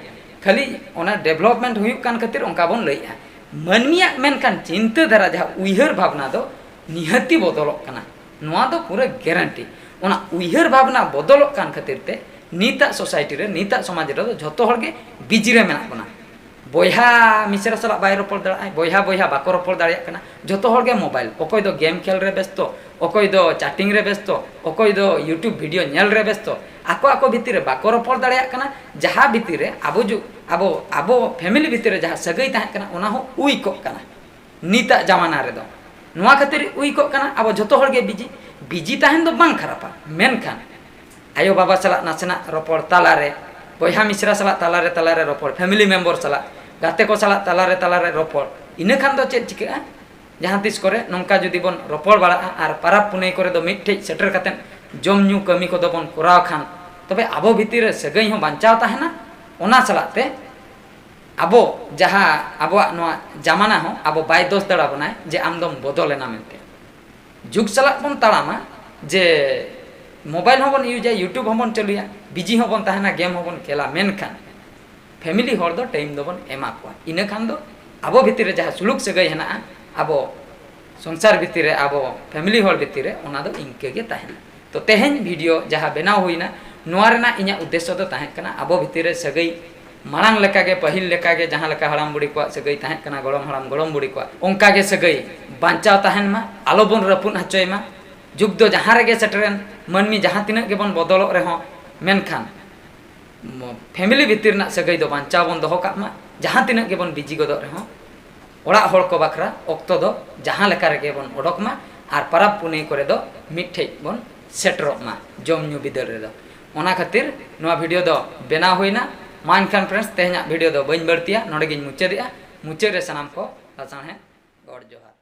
ᱠᱷᱟᱹᱞᱤ ᱚᱱᱟ ᱰᱮᱵᱷᱞᱚᱯᱢᱮᱱᱴ ᱦᱩᱭᱩᱜ ᱠᱟᱱ ᱠᱷᱟᱹᱛᱤᱨ ᱚᱱᱠᱟ ᱵᱚᱱ ᱞᱟᱹᱭᱮᱜᱼᱟ᱾ ᱢᱟᱹᱱᱢᱤᱭᱟᱜ ᱢᱮᱱᱠᱷᱟᱱ ᱪᱤᱱᱛᱟᱹ ᱫᱷᱟᱨᱟ, ᱡᱟᱦᱟᱸ ᱩᱭᱦᱟᱹᱨ ᱵᱷᱟᱵᱽᱱᱟ ᱫᱚ ᱱᱤᱦᱟᱹᱛᱤ ᱵᱚᱫᱚᱞᱚᱜ ᱠᱟᱱᱟ᱾ ᱱᱚᱣᱟ ᱫᱚ ᱯᱩᱨᱟᱹ ᱜᱮᱨᱮᱱᱴᱤ᱾ ᱚᱱᱟ ᱩᱭᱦᱟᱹᱨ ᱵᱷᱟᱵᱽᱱᱟ ᱵᱚᱫᱚᱞᱚᱜ ᱠᱟᱱ ᱠᱷᱟᱹᱛᱤᱨ ᱛᱮ ᱱᱤᱛᱟᱜ ᱥᱳᱥᱟᱭᱴᱤ ᱨᱮ, ᱱᱤᱛᱟᱜ ᱥᱚᱢᱟᱡᱽ ᱨᱮᱫᱚ ᱡᱷᱚᱛᱚ ᱦᱚᱲ ᱜᱮ ᱵᱤᱡᱤ ᱨᱮ ᱢᱮᱱᱟᱜ ᱵᱚᱱᱟ᱾ ᱵᱚᱭᱦᱟ ᱢᱤᱥᱮᱨᱟ ᱥᱟᱞᱟᱜ ᱵᱟᱭ ᱨᱚᱯᱚᱲ ᱫᱟᱲᱮᱭᱟᱜᱼᱟ, ᱵᱚᱭᱦᱟ ᱵᱚᱭᱦᱟ ᱵᱟᱠᱚ ᱨᱚᱯᱚᱲ ᱫᱟᱲᱮᱭᱟᱜ ᱠᱟᱱᱟ, ᱡᱷᱚᱛᱚ ᱦᱚᱲ ᱜᱮ ᱢᱳᱵᱟᱭᱤᱞ, ᱚᱠᱚᱭ ᱫᱚ ᱜᱮᱢ ᱠᱷᱮᱞ ᱨᱮ ᱵᱮᱥᱛᱚ, ᱚᱠᱚᱭ ᱫᱚ ᱪᱟᱴᱤᱝ ᱨᱮ ᱵᱮᱥᱛᱚ, ᱚᱠᱚᱭ ᱫᱚ ᱭᱩᱴᱩᱵᱽ ᱵᱷᱤᱰᱤᱭᱳ ᱧᱮᱞ ᱨᱮ ᱵᱮᱥᱛᱚ, ᱟᱠᱚ ᱟᱠᱚ ᱵᱷᱤᱛᱤᱨ ᱨᱮ ᱵᱟᱠᱚ ᱨᱚᱯᱚᱲ ᱫᱟᱲᱮᱭᱟᱜ ᱠᱟᱱᱟ᱾ ᱡᱟᱦᱟᱸ ᱵᱷᱤᱛᱤᱨ ᱨᱮ ᱟᱵᱚ ᱡᱩ-, ᱟᱵᱚ, ᱟᱵᱚ ᱯᱷᱮᱢᱤᱞᱤ ᱵᱷᱤᱛᱤᱨ ᱨᱮ ᱡᱟᱦᱟᱸ ᱥᱟᱹᱜᱟᱹᱭ ᱛᱟᱦᱮᱸ ᱠᱟᱱᱟ, ᱚᱱᱟ ᱦᱚᱸ ᱩᱭ ᱠᱚᱜ ᱠᱟᱱᱟ᱾ ᱱᱤᱛᱟᱜ ᱡᱟᱢᱟᱱᱟ ᱨᱮᱫᱚ ᱱᱚᱣᱟ ᱠᱷᱟᱹᱛᱤᱨ ᱦᱩᱭ ᱠᱚᱜ ᱠᱟᱱᱟ, ᱟᱵᱚ ᱡᱷᱚᱛᱚ ᱦᱚᱲ ᱜᱮ ᱵᱤᱡᱤ᱾ ᱵᱤᱡᱤ ᱛᱟᱦᱮᱱ ᱫᱚ ᱵᱟᱝ ᱠᱷᱟᱨᱟᱯᱟ, ᱢᱮᱱᱠᱷᱟᱱ ᱟᱭᱳ ᱵᱟᱵᱟ ᱥᱟᱞᱟᱜ ᱱᱟᱥᱮᱱᱟᱜ ᱨᱚᱯᱚᱲ ᱛᱟᱞᱟᱨᱮ, ᱵᱚᱭᱦᱟ ᱢᱤᱥᱨᱟ ᱥᱟᱞᱟᱜ ᱛᱟᱞᱟᱨᱮ ᱛᱟᱞᱟᱨᱮ ᱨᱚᱯᱚᱲ, ᱯᱷᱮᱢᱤᱞᱤ ᱢᱮᱢᱵᱚᱨ ᱥᱟᱞᱟᱜ, ᱜᱟᱛᱮ ᱠᱚ ᱥᱟᱞᱟᱜ ᱛᱟᱞᱟᱨᱮ ᱛᱟᱞᱟᱨᱮ ᱨᱚᱯᱚᱲ, ᱤᱱᱟᱹ ᱠᱷᱟᱱ ᱫᱚ ᱪᱮᱫ ᱪᱤᱠᱟᱹᱜᱼᱟ? ᱡᱟᱦᱟᱸ ᱛᱤᱥ ᱠᱚᱨᱮ ᱱᱚᱝᱠᱟ ᱡᱩᱫᱤ ᱵᱚᱱ ᱨᱚᱯᱚᱲ ᱵᱟᱲᱟᱜᱼᱟ ᱟᱨ ᱯᱟᱨᱟᱵᱽ ᱯᱩᱱᱟᱹᱭ ᱠᱚᱨᱮ ᱫᱚ ᱢᱤᱫ ᱴᱷᱮᱡ ᱥᱮᱴᱮᱨ ᱠᱟᱛᱮᱫ ᱡᱚᱢ ᱧᱩ ᱠᱟᱹᱢᱤ ᱠᱚᱫᱚ ᱵᱚᱱ ᱠᱚᱨᱟᱣ ᱠᱷᱟᱱ, ᱛᱚᱵᱮ ᱟᱵᱚ ᱵᱷᱤᱛᱤᱨ ᱨᱮ ᱥᱟᱹᱜᱟᱹᱭ ᱦᱚᱸ ᱵᱟᱧᱪᱟᱣ ᱛᱟᱦᱮᱱᱟ᱾ ᱚᱱᱟ ᱥᱟᱞᱟᱜ ᱛᱮ ᱟᱵᱚ ᱡᱟᱦᱟᱸ ᱟᱵᱚᱣᱟᱜ ᱱᱚᱣᱟ ᱡᱟᱢᱟᱱᱟ ᱦᱚᱸ ᱟᱵᱚ ᱵᱟᱭ ᱫᱳᱥ ᱫᱟᱲᱮ ᱵᱚᱱᱟᱭ ᱡᱮ ᱟᱢ ᱫᱚᱢ ᱵᱚᱫᱚᱞᱮᱱᱟ ᱢᱮᱱᱛᱮ᱾ ᱡᱩᱜᱽ ᱥᱟᱞᱟᱜ ᱵᱚᱱ ᱛᱟᱲᱟᱢᱟ, ᱡᱮ ᱢᱳᱵᱟᱭᱤᱞ ᱦᱚᱸᱵᱚᱱ ᱤᱭᱩᱡᱟ, ᱭᱩᱴᱩᱵᱽ ᱦᱚᱸᱵᱚᱱ ᱪᱟᱹᱞᱩᱭᱟ, ᱵᱤᱡᱤ ᱦᱚᱸᱵᱚᱱ ᱛᱟᱦᱮᱱᱟ, ᱜᱮᱢ ᱦᱚᱸᱵᱚᱱ ᱠᱷᱮᱞᱟ, ᱢᱮᱱᱠᱷᱟᱱ ᱯᱷᱮᱢᱤᱞᱤ ᱦᱚᱲ ᱫᱚ ᱴᱟᱭᱤᱢ ᱫᱚᱵᱚᱱ ᱮᱢᱟ ᱠᱚᱣᱟ᱾ ᱤᱱᱟᱹ ᱠᱷᱟᱱ ᱫᱚ ᱟᱵᱚ ᱵᱷᱤᱛᱤᱨ ᱨᱮ ᱡᱟᱦᱟᱸ ᱥᱩᱞᱩᱠ ᱥᱟᱹᱜᱟᱹᱭ ᱦᱮᱱᱟᱜᱼᱟ, ᱟᱵᱚ ᱥᱚᱝᱥᱟᱨ ᱵᱷᱤᱛᱤᱨ ᱨᱮ, ᱟᱵᱚ ᱯᱷᱮᱢᱤᱞᱤ ᱦᱚᱲ ᱵᱷᱤᱛᱤᱨ ᱨᱮ, ᱚᱱᱟ ᱫᱚ ᱤᱱᱠᱟᱹ ᱜᱮ ᱛᱟᱦᱮᱱᱟ᱾ ᱛᱚ ᱛᱮᱦᱮᱧ ᱵᱷᱤᱰᱤᱭᱳ ᱡᱟᱦᱟᱸ ᱵᱮᱱᱟᱣ ᱦᱩᱭᱱᱟ, ᱱᱚᱣᱟ ᱨᱮᱱᱟᱜ ᱤᱧᱟᱹᱜ ᱩᱫᱽᱫᱮᱥᱥᱚ ᱫᱚ ᱛᱟᱦᱮᱸ ᱠᱟᱱᱟ ᱟᱵᱚ ᱵᱷᱤᱛᱤᱨ ᱨᱮ ᱥᱟᱹᱜᱟᱹᱭ ᱢᱟᱲᱟᱝ ᱞᱮᱠᱟᱜᱮ, ᱯᱟᱹᱦᱤᱞ ᱞᱮᱠᱟᱜᱮ ᱡᱟᱦᱟᱸ ᱞᱮᱠᱟ ᱦᱟᱲᱟᱢ ᱵᱩᱲᱦᱤ ᱠᱚᱣᱟᱜ ᱥᱟᱹᱜᱟᱹᱭ ᱛᱟᱦᱮᱸ ᱠᱟᱱᱟ, ᱜᱚᱲᱚᱢ ᱦᱟᱲᱟᱢ ᱜᱚᱲᱚᱢ ᱵᱩᱲᱦᱤ ᱠᱚᱣᱟᱜ, ᱚᱱᱠᱟᱜᱮ ᱥᱟᱹᱜᱟᱹᱭ ᱵᱟᱧᱪᱟᱣ ᱛᱟᱦᱮᱱ ᱢᱟ, ᱟᱞᱚᱵᱚᱱ ᱨᱟᱹᱯᱩᱫ ᱦᱚᱪᱚᱭ ᱢᱟ᱾ ᱡᱩᱜᱽ ᱫᱚ ᱡᱟᱦᱟᱸ ᱨᱮᱜᱮ ᱥᱮᱴᱮᱨᱮᱱ, ᱢᱟᱹᱱᱢᱤ ᱡᱟᱦᱟᱸ ᱛᱤᱱᱟᱹᱜ ᱜᱮᱵᱚᱱ ᱵᱚᱫᱚᱞᱚᱜ ᱨᱮᱦᱚᱸ, ᱢᱮᱱᱠᱷᱟᱱ ᱯᱷᱮᱢᱤᱞᱤ ᱵᱷᱤᱛᱤᱨ ᱨᱮᱱᱟᱜ ᱥᱟᱹᱜᱟᱹᱭ ᱫᱚ ᱵᱟᱧᱪᱟᱣ ᱵᱚᱱ ᱫᱚᱦᱚ ᱠᱟᱜ ᱢᱟ᱾ ᱡᱟᱦᱟᱸ ᱛᱤᱱᱟᱹᱜ ᱜᱮᱵᱚᱱ ᱵᱤᱡᱤ ᱜᱚᱫᱚᱜ ᱨᱮᱦᱚᱸ, ᱚᱲᱟᱜ ᱦᱚᱲ ᱠᱚ ᱵᱟᱠᱷᱨᱟ ᱚᱠᱛᱚ ᱫᱚ ᱡᱟᱦᱟᱸ ᱞᱮᱠᱟ ᱨᱮᱜᱮ ᱵᱚᱱ ᱚᱰᱚᱠ ᱢᱟ ᱟᱨ ᱯᱟᱨᱟᱵᱽ ᱯᱩᱱᱟᱹᱭ ᱠᱚᱨᱮ ᱫᱚ ᱢᱤᱫ ᱴᱷᱮᱡ ᱵᱚᱱ ᱥᱮᱴᱮᱨᱚᱜ ᱢᱟ ᱡᱚᱢ ᱧᱩ ᱵᱤᱫᱟᱹᱞ ᱨᱮᱫᱚ᱾ ᱚᱱᱟ ᱠᱷᱟᱹᱛᱤᱨ ᱱᱚᱣᱟ ᱵᱷᱤᱰᱤᱭᱳ ᱫᱚ ᱵᱮᱱᱟᱣ ᱦᱩᱭᱱᱟ᱾ ᱢᱟ ᱮᱱᱠᱷᱟᱱ ᱯᱷᱨᱮᱱᱰᱥ, ᱛᱮᱦᱮᱧᱟᱜ ᱵᱷᱤᱰᱤᱭᱳ ᱫᱚ ᱵᱟᱹᱧ ᱵᱟᱹᱲᱛᱤᱭᱟ, ᱱᱚᱰᱮ ᱜᱤᱧ ᱢᱩᱪᱟᱹᱫᱮᱜᱼᱟ᱾ ᱢᱩᱪᱟᱹᱫ ᱨᱮ ᱥᱟᱱᱟᱢ ᱠᱚ ᱞᱟᱥᱟᱬᱦᱮᱫ ᱜᱚᱰ ᱡᱚᱦᱟᱨ᱾